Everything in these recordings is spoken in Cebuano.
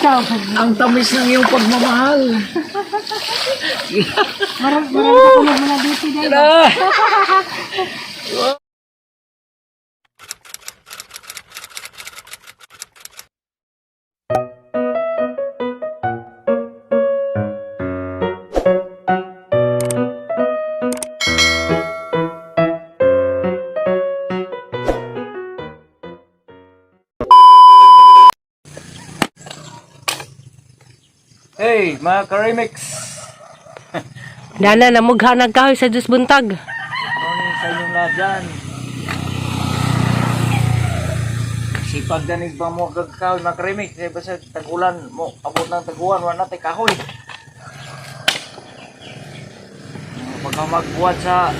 Ikaw. Ang tamis ng iyong pagmamahal. Marami marami ka tulog mga dito dahil. Ah! Hey, mga ka-remix! Dana, namugha nagkahoy sa Diyos buntag. Good morning sa inyong lahat dyan. Sipag danig ba mo kagkahoy mga ka-remix? Eh, basta tagulan mo, abot ng taguan, wala natin kahoy. Baka magbuhat sa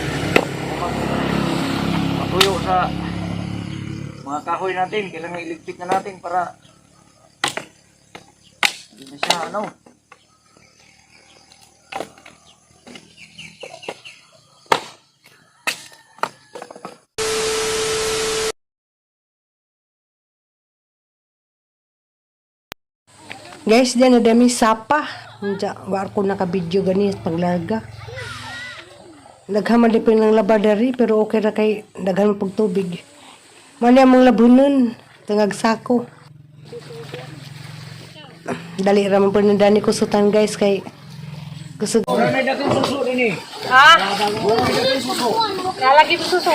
matuyo sa mga kahoy natin, kailangan iligpit na natin para hindi na siya ano. Guys, diyan na dami sapa. Diya, war ko naka-video gani paglarga. Naghaman di pa ng labadari pero okay ra kay daghan man pagtubig. Mali among labunon, tangag sako. Dali ra man po nandani ko sutan, guys, kay kusog. Wala na dagang suso din eh. Ha? Wala na dagang suso. Lalagi ko suso.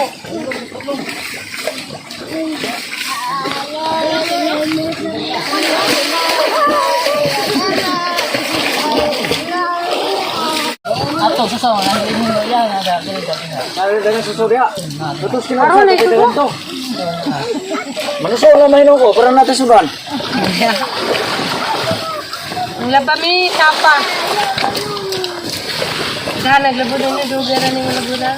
Ato sa sa mga mo yan ada dili dili. Wala na dagang suso diya. Tutos Aron na suso. to. Manuso na may ko para natin sudan. Ang laba mi sapa. Dahil naglabunan ni dugay ra ni labunan.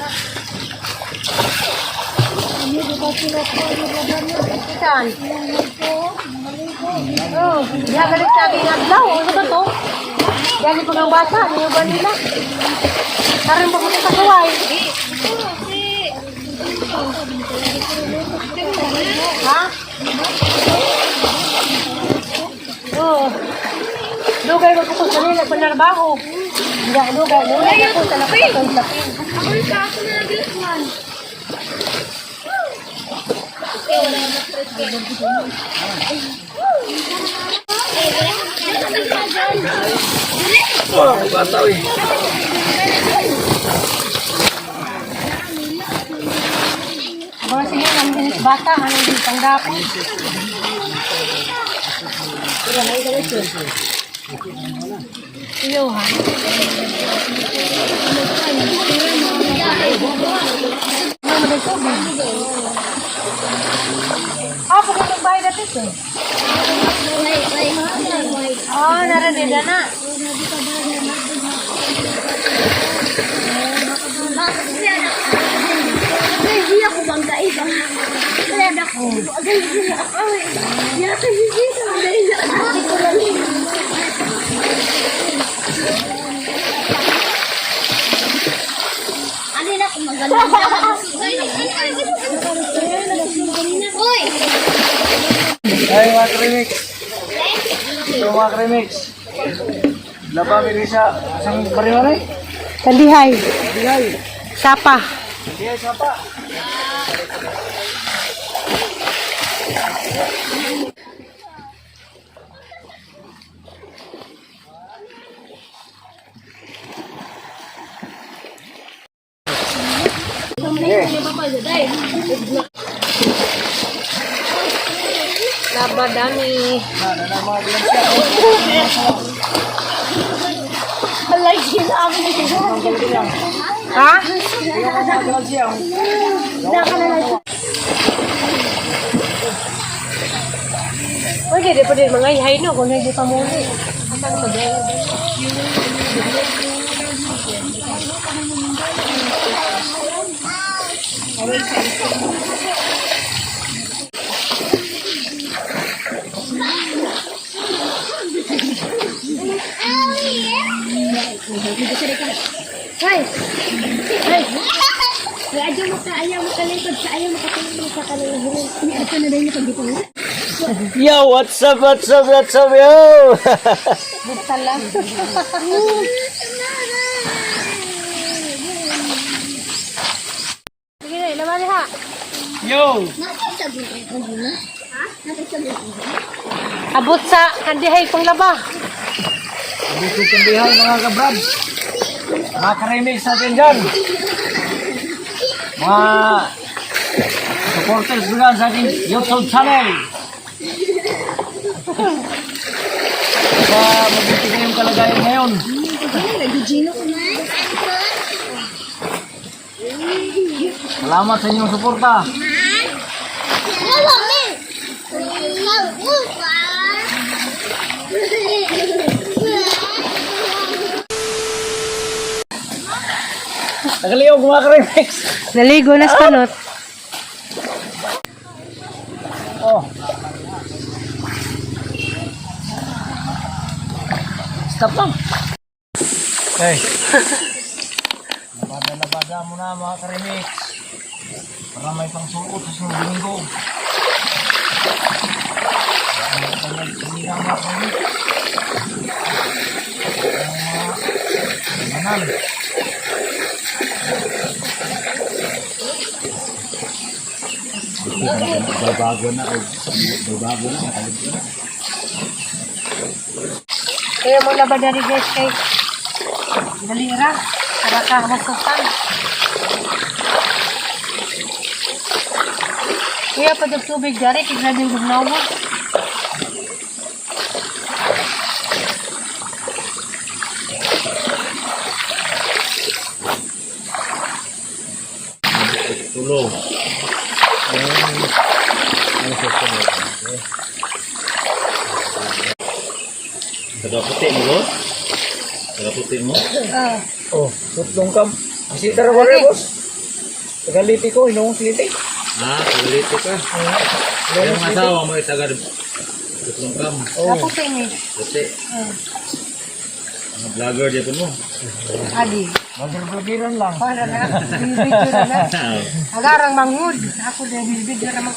Saan? Oh, diha galit sa aking adlaw. Ano ba to? Dali pa ng bata, niyo ba nila? Karon pa mo sa kasuway. Ha? Oh. Dugay mo ko sa nila panarbaho. Hindi dugay, dugay ako sa nakatapin. Wah, bata eh. Mga sige, ang bata, ano yung panggapon. Iyo ha. Ah, pagkatang bahay natin eh. Oh, naranida na. Hindi ako bangga iba. Kaya ako. Ano na kung maganda? Uy! Ay, mga remix. Ito mga remix. Laba mi sa isang bariwan eh. Tandihay. Bigay. Sapa. Bigay sapa. Laba dami. Alay, sinabi Ha? Uy, di pa din mga ihay no, kung hindi pa muli. Hoy! Hoy! Ayaw mo ka, ayaw mo kalikod sa ayaw mo katulong sa kanila. Ni ato na din pag dito. Yo, what's up, what's up, what's up, yo? Buta lang. Sige na, ilaman ha. Yo! Abot sa kandihay pang laba. Busog kandihay mga kabrad. Mga karemix natin dyan. Mga supporters ko dyan sa aking YouTube channel. Sa mabuti kayong kalagayan ngayon. Salamat sa inyong suporta. Nagaliw mga karemix. Naligo na sa panot. Oh. Stop lang. Okay. Labada-labada muna mga karemix. Para may pangsuot sa sunod linggo. Hindi na mga karemix. Ang mga manal. Babago na o babago na nakaligtas na. Kaya mo laba na rin guys kay dalira. Para ka masukan. Kaya pa yung tubig dari, kay grabe yung gugnawa. Tulong. Taga puti mo ko? Taga puti mo? Ah. Oh, sutlong kam. Bisita ra ba rin, boss? Tagaliti ko, hinungong siliti. Ah, tagaliti ka. Yung asawa mo ay taga Tutlong kam. Oh. Tapos ini. Puti. Ah. Mga vlogger dyan mo. Adi. Vlogger-vloggeran lang. Para na. Video na na. Agarang mangud. Ako din video na man.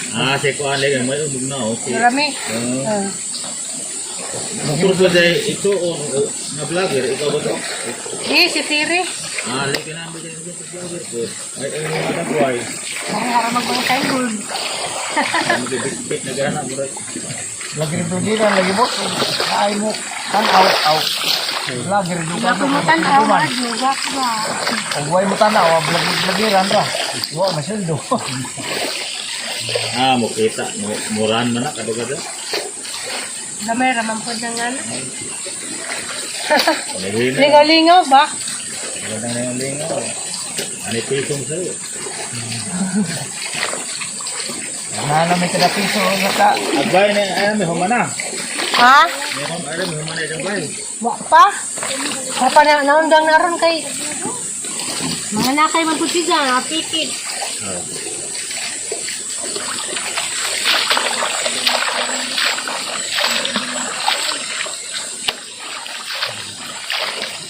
Ah, si Kuan lang. May umog na oh. Si, Marami. Ah. Ah. Motor ba dahil ito o na vlogger? Ikaw ba to? Eh, si Tiri. Ah, lagi na namin dyan sa vlogger ko. Ay, ay, mga dagway. Ay, harang magbangkay gud. Magbibit na gana mo rin. Vlogger-vloggeran lagi, boss. Ay mo, tanaw, aw. Vlogger, duka Ako mo tan-aw, adyo, ako ba? Ug way mo tanaw, ah, vlogger-vloggeran ra. Wa masyado. Ah, mo kita. Mo, muran man na, kadugada. Gamay ra man pod ng ano. Palihina. Lingaw-lingaw ba? Magandang na yung lingaw. Ano pisong sa'yo? Na may kada piso nga ka. Agbay na, ay, may humana. Ha? May humana, ay, may humana isang bay. Wa pa? Papa na naundang na ron kay mga nakay man pud siya, napikit. Oh.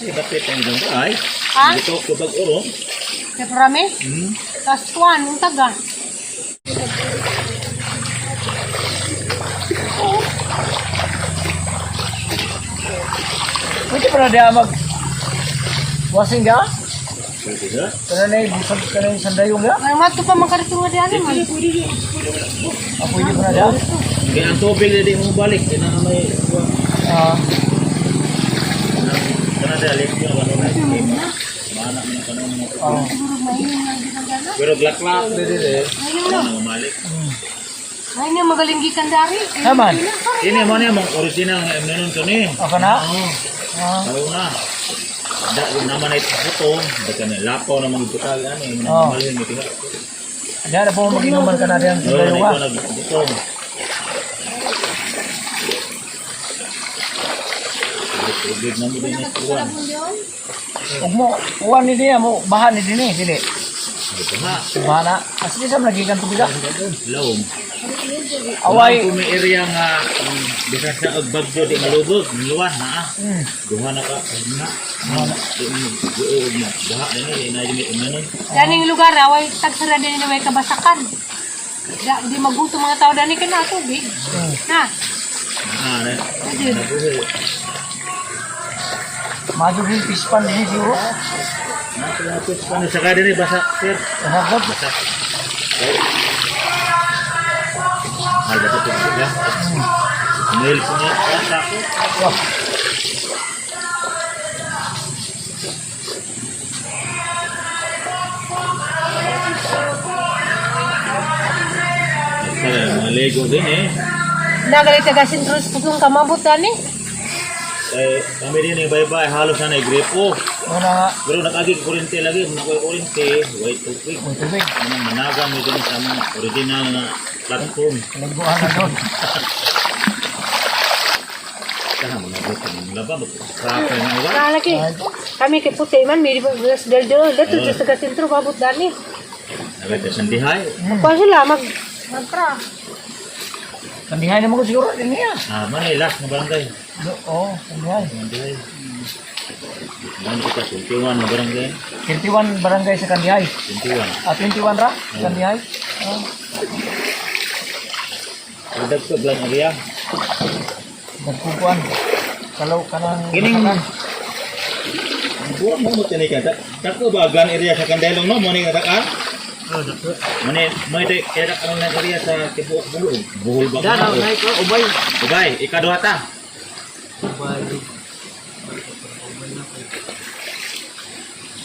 Ay, bakit ang isang bay? Ha? Dito, kubag uro. Kay parami? Hmm? Tas kuan ang taga. Pwede pa na diha mag wasing ga? Pwede ba? Kana na busag kana yung sandayong ga? Ay mato pa man karito nga diyan man. Ah, pwede pa na diha? Kaya ang tubig na di mo balik. Kaya na may... Ah, Kana sa alik niyo, ano na. Mana mo na kanong mga oh. Siguro maingon lang ginagana. Pero glaklak dili eh. Ayun no. Ano malik. Ay niya magaling gikan dari. Naman. Ini mo niya mong original nga imnon to ni. Ako na? Ah, Tao na. Da naman ay buto, da na lapaw na mga butal ani, Oh. mga malhin ni tinga. diha na po mag-inuman ka na diha ang Oh, sandayong ga. ito nagbutong. Tubig na mo din ni kuwan. Ug mo, uwan ni diha mo, baha ni dinhi, dili. Ito ha. Baha na. As di sa nagikan tubig ah. Lawom. Away. Kung may area nga bisan sa og bagyo di malubog, niluwan na ah. Duha na ka na. Na. Di mo buo mo. Baha na ni na ni umanon. Yaning lugar away tagsara din ni may kabasakan. Da, di magutom mga tao dani kana tubig. Na. Ah, na. Ayun. Nabuhi. Madug yung pispan din siguro. Napilapit pa na sa kadiri basa, sir. Hagod. Basa. Ay, basa tubig ya. Mail po niya. Basa ko. Wah. Sir, maligo din eh. Nagalit taga sentro sa kusong kamabot dani. Eh, kami din eh, bye-bye. Halos na na-gripo. Wala nga. Pero nakagi kurente lagi, nakoy kurente, white tubig. May tubig. Anong managa mo din sa mga original na platform. Liguan na doon. Kaya mga buto ng laba, magkrapay na uwan. Nalaki. Kami kay puti man may gas del del dato sa taga sentro mabot dani. Nagay sa sandihay. Kuan sila mag magtra. Kandihay naman ko siguro din niya. Ah, man last na barangay. Oo, kandihay. Sandihay. Ano kita, 21 na barangay. 21 barangay sa Kandihay. 21. Ah, 21 ra? Kandihay. Oh. Adag ko lang area. Nagkukuan. Kalaw ka ng Kining- Buwa mo mo tinay ka. Dako ba gan area sa Kandelong no? Mo ni ka ka? Oh, dako. Mo ni mo ni kaya ang nang area sa Tibuok Buhol. Buhol ba? Danaw na ko ubay. Ubay, ikaduha ta. Ubay.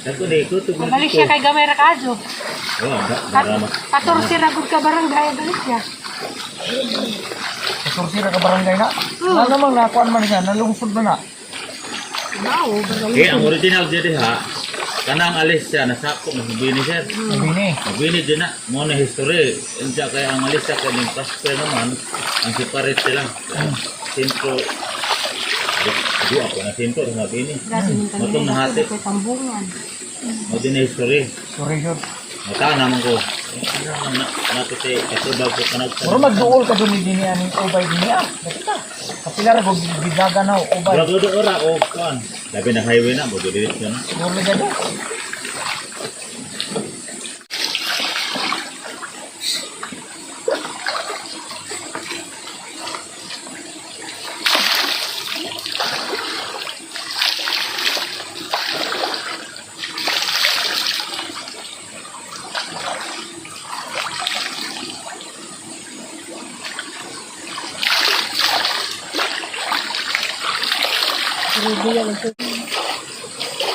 Dako di ko tugod. Balik siya kay gamay ra kaadyo. Oh, da, 14 ra gud ka barangay balik siya. 14 ra ka barangay na. Na namang nakuan man siya, nalungsod man na. Mao, barangay. Okay, ang original dyan ha, kanang alis siya, nasakop na bini sir. Bini. Mabini din na, mo na history. Unsa kaya ang alis siya kaning pastor naman, ang separate sila. Sentro, duwa ko na sentro, sa mabini. Motong nahati. Kay tambungan. Mo din na history. Sorry, sir. Mata naman ko. Napite, katubag ko kanag. Muro magduol ka dun ni dini aning ubay dini ah. Dapit ta. Kapila ra kog gidaga na ubay. Murag do ora o kuan. Labi na highway na, mo diretso na. Muro na do.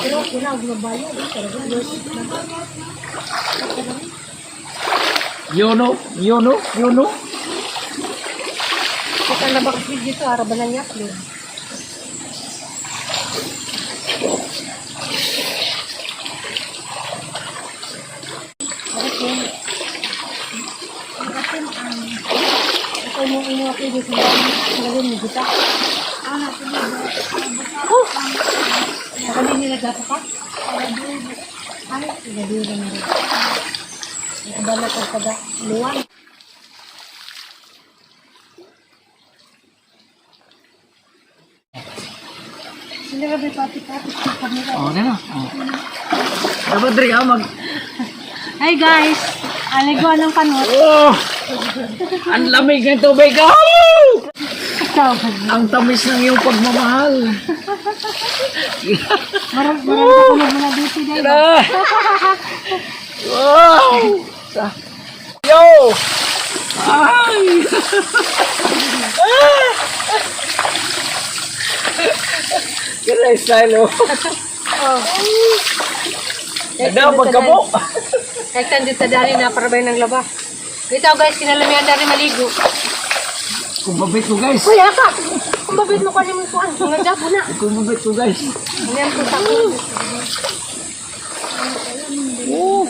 Pero kuna og mabayad eh, pero You know, you know, you know. Kita na ba kasi dito ara ba na niya upload. Ito mo imo ako dito sa ngayon mo kita. Oh! Nakali nila dapat pa? Ay, gabi na nila. Iba na pagkaga luwan. Sila gabi pati-pati sa kamera. Oh, di na. Oh. Dapat diri ah mag Hi guys! Aliguan ng panot. Oh! Ang lamig ng tubig. Oh! Ikaw. Ang tamis ng iyong pagmamahal. Marag marag ako mga dito dahil. Ah! Wow! Yo! Ay! Ah! Ganun ang style, oh. Oh. Ano, pagkamo? Kahit dito dali na para ng laba. Dito guys, kinalamihan dari maligo. Kung babit ko, guys. Kuya ka! Kung babit mo kanin mo kuan, mga jabo na. Kung babit ko, guys. Ganyan ko sa ko. Oh!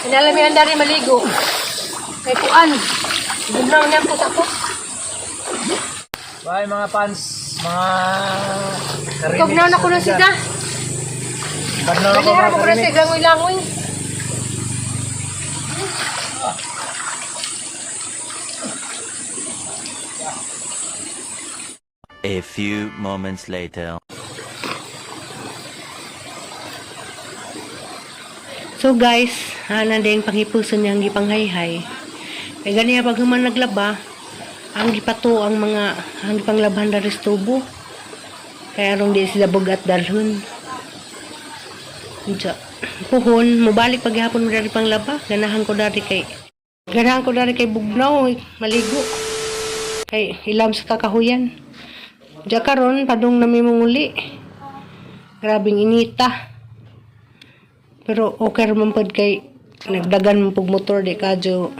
Kinalamihan dari maligo. Kay kuan. Gubnaw niya po sa ko. Bye, mga fans. Mga karinig. Gubnaw na ko na sila. Badnaw na ko, Dali mga mo ko na karinig. sila langoy-langoy. A few moments later. So guys, Hanan din panghipuson niyang gipanghayhay. Kay ganiya pag human naglaba, ang gipato ang mga ang gipanglabhan dari sa tubo. Kaya aron di sila bugat dalhon. Unsa? Puhon, mobalik paghapon mo dari panglaba. Ganahan ko dari kay bugnaw, maligo. Kay ilam sa kakahuyan. Diya karon padung nami monguli. Grabing inita. Pero okay ra man pod kay nagdagan man pug motor, di kadyo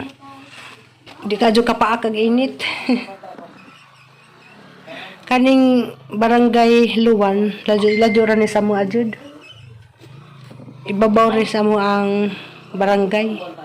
kapaak ang init. Kaning Barangay Luwan, ladyo ladyo ra ni sa mo jud. Ibabaw rin sa mo ang barangay.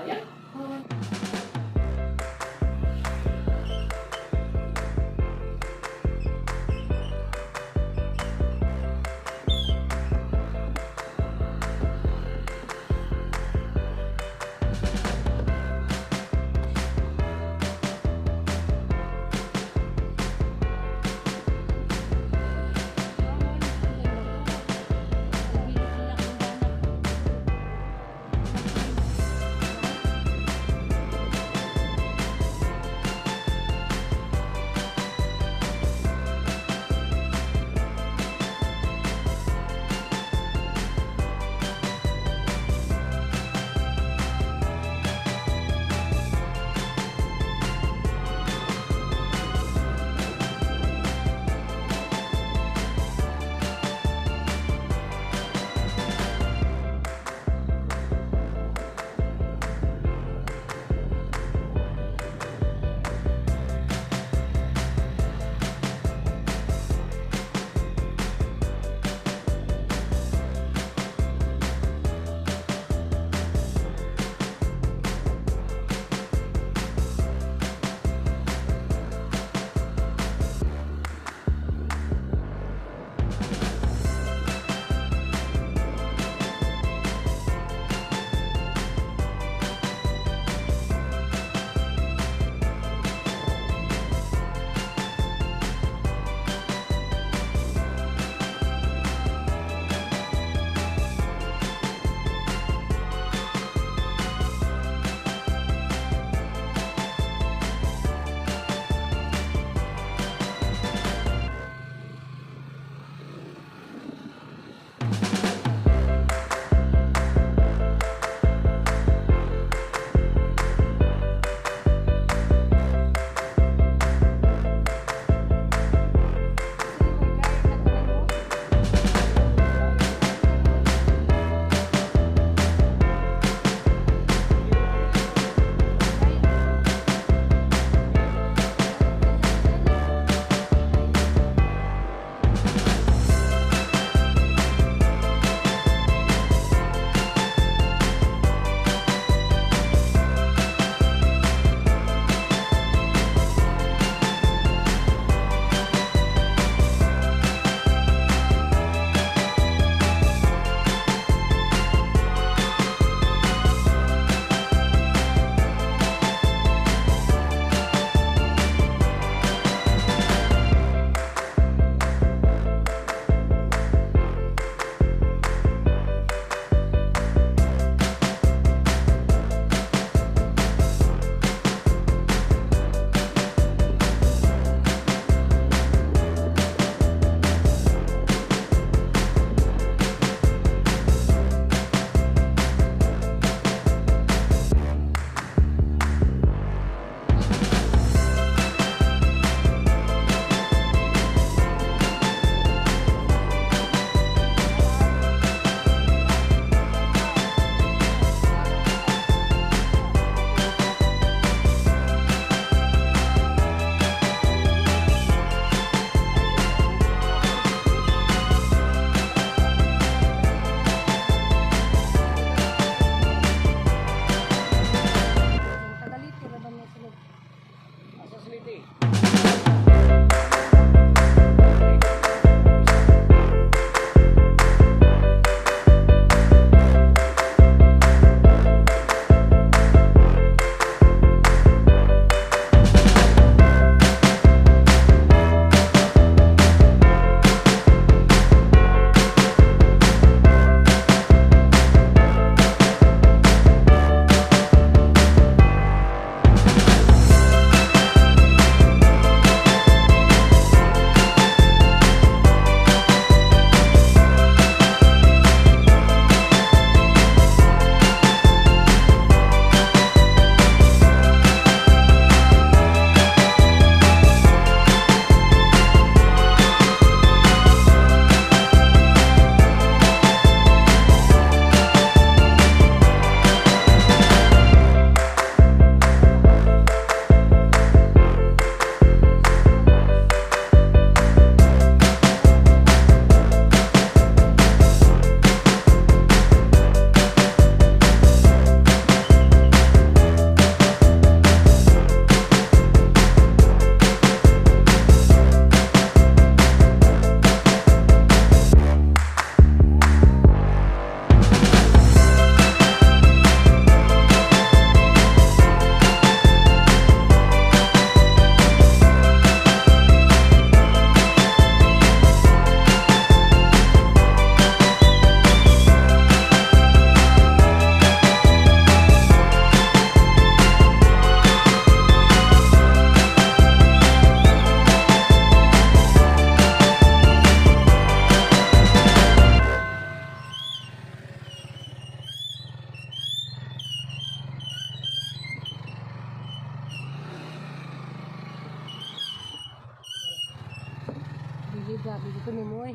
oy.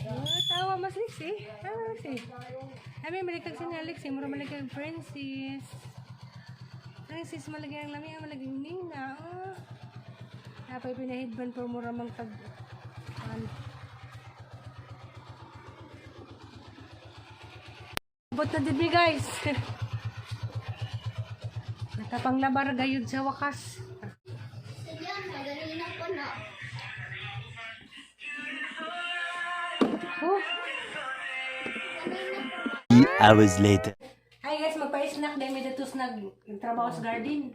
Oh, tawa mas Lexi. Tawa Lexi. Ami malikag si Lexi, mura malikag Francis. Francis malagay ang lami, ang malagay Nina. Oh. Napay pinahidban po mura mang tag ano. Abot na din mi guys. Nakapanglabar gayud sa wakas. Sige na, ganina pa na. Oh. 3 hours later. Hi guys, magpa-snack dahil may datos nagtrabaho sa garden.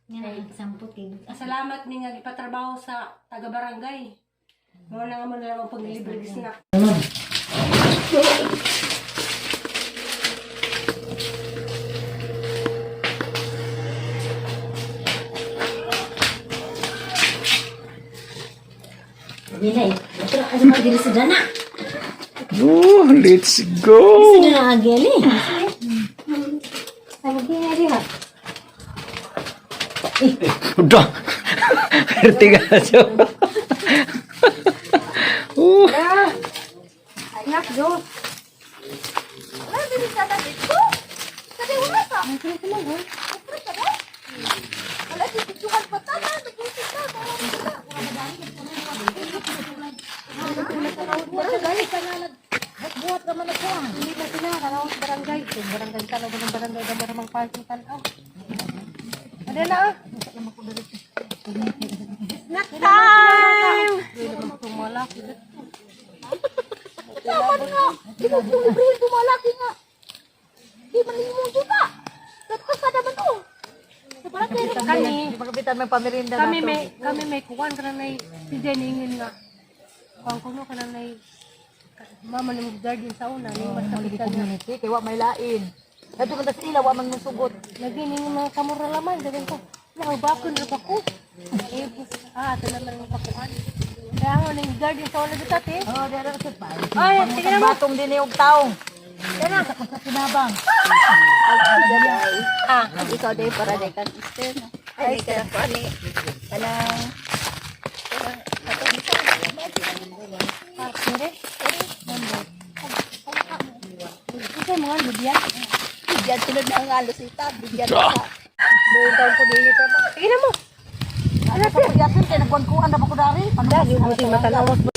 Nga na sampot kay Salamat ni nga gipatrabaho sa taga barangay. Mo na nga mo na lang paglibre og snack. Dili. Pero ano ba dili sa dana? Oh, let's go! Sa dana ageli. Sabi niya diha. Udah. Ngerti gak Jo? Snack go. Wala dili sa dito. Sabi wala ka. Wala di picturean pa ta na, nagusip ka. Buhat ka man ako. Hindi na sila kanaw sa barangay. Kung barangay tanaw ba ng barangay na maramang parking tanaw. Ano na ah? Snack time! Tumala. Tama nga. Di mo bumibili dumalaki nga. Di man mo juta. Tapos ka naman oh. Wala kayo Kami, Pagkapitan may pamirinda kami may kuwan kana nay si Jenny ingin nga. Kuwan kuno kana nay mama ni mo garden sa una ni mas kapitan nga. Community kay wa may lain. Kadto man ta sa ila wa man mo sugot. Lagi ning mga kamura laman dagan ko. Nakabakon ra ba ko? Eh, ito naman ang kakuan. Kaya ako ning garden sa una dito, te. Oh, di ara sa pa. Ay, sige na mo. Batong din og taong. Dana sa kinabang. Ah, ikaw day para day kang Easter no. Ay, ka ko ani. Kanang Ito mga lubya. Bigyan sunod na ang alusita, bigyan na sa Buong taon ko dito. Sige na mo. Ano sa pagyasin kay nagkuan-kuan na ba ko dari? Dagi mo si matanawas.